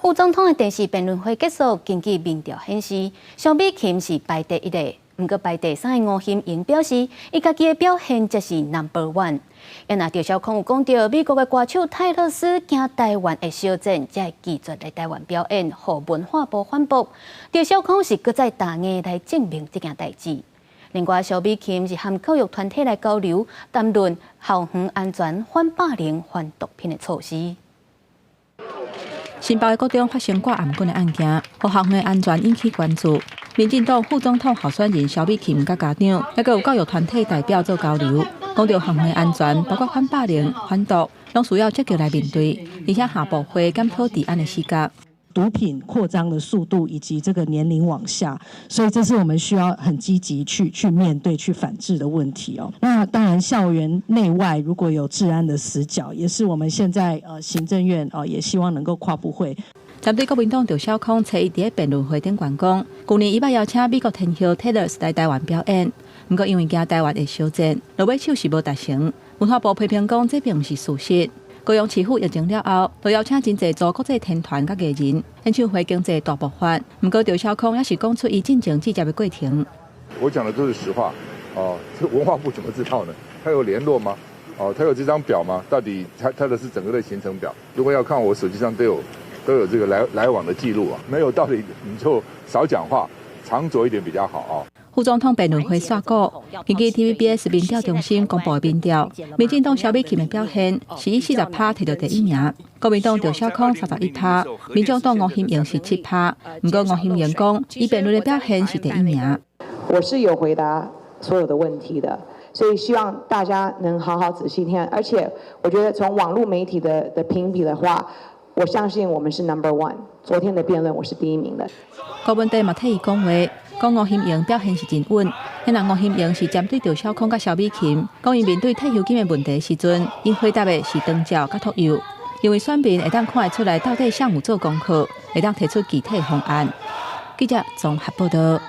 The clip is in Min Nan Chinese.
副總統的電視辯論會結束，根據民調顯示，蕭美琴是排第一个。毋過排第三的吳欣盈表示，伊家己的表現才是 number one。啊若趙小康有講著，美國的歌手泰勒斯驚台灣會燒戰，才會拒絕來台灣表演，予文化部反駁。趙小康是閣再打硬來證明這件代誌。另外，蕭美琴是和教育團體來交流，談論校園安全、反霸凌、反毒品的措施。新北的國中發生掛頷棍的案件，予校園安全引起關注。民進黨副總統候選人蕭美琴佮家長，抑閣有教育團體代表做交流，講著校園安全，包括反霸凌、反毒，攏需要積極來面對，而且下部會檢討治安的死角。毒品擴張的速度以及這個年齡往下，所以這是我們需要很積極去面對、去反制的問題哦。那當然，校園內外如果有治安的死角，也是我們現在行政院哦也希望能夠跨部會。針對國民黨趙小康初一佇辯論會頂懸講，舊年伊欲邀請美國天后 Taylor 來台灣表演，毋過因為驚台灣會燒戰，落尾手是無達成。文化部批評講，這並毋是事實。高雄市府疫情了後，都邀請真濟組國際天團佮藝人，演唱會經濟大爆發。毋過趙小康也是講出伊進前拒接的過程。我講的都是實話，哦，這文化部怎麼知道呢？他有聯絡嗎？哦，他有這張表嗎？到底他的是整個的行程表？如果要看，我手機上都有這個來往的記錄啊。沒有道理，你就少講話，藏拙一點比較好啊。副總統辯論會煞鼓，根據 TVBS 民調中心公布的民調，民進黨蕭美琴的表現是以40趴提著第一名，國民黨趙小康31趴，民眾黨吳欣盈是7趴。毋過吳欣盈講，伊辯論的表現是第一名。我是有回答所有的問題的，所以希望大家能好好仔細聽。而且我覺得從網絡媒體的評比的話，我相信我們是 number one。昨天的辯論我是第一名的。郭文帝嘛替伊講話，講吳欣盈表現是真穩。彼若吳欣盈是針對趙小康佮蕭美琴，講𪜶面對退休金的問題時陣，𪜶回答的是長照佮托幼，認為選民會當看會出來到底誰有做功課，會當提出具體方案。記者綜合報道。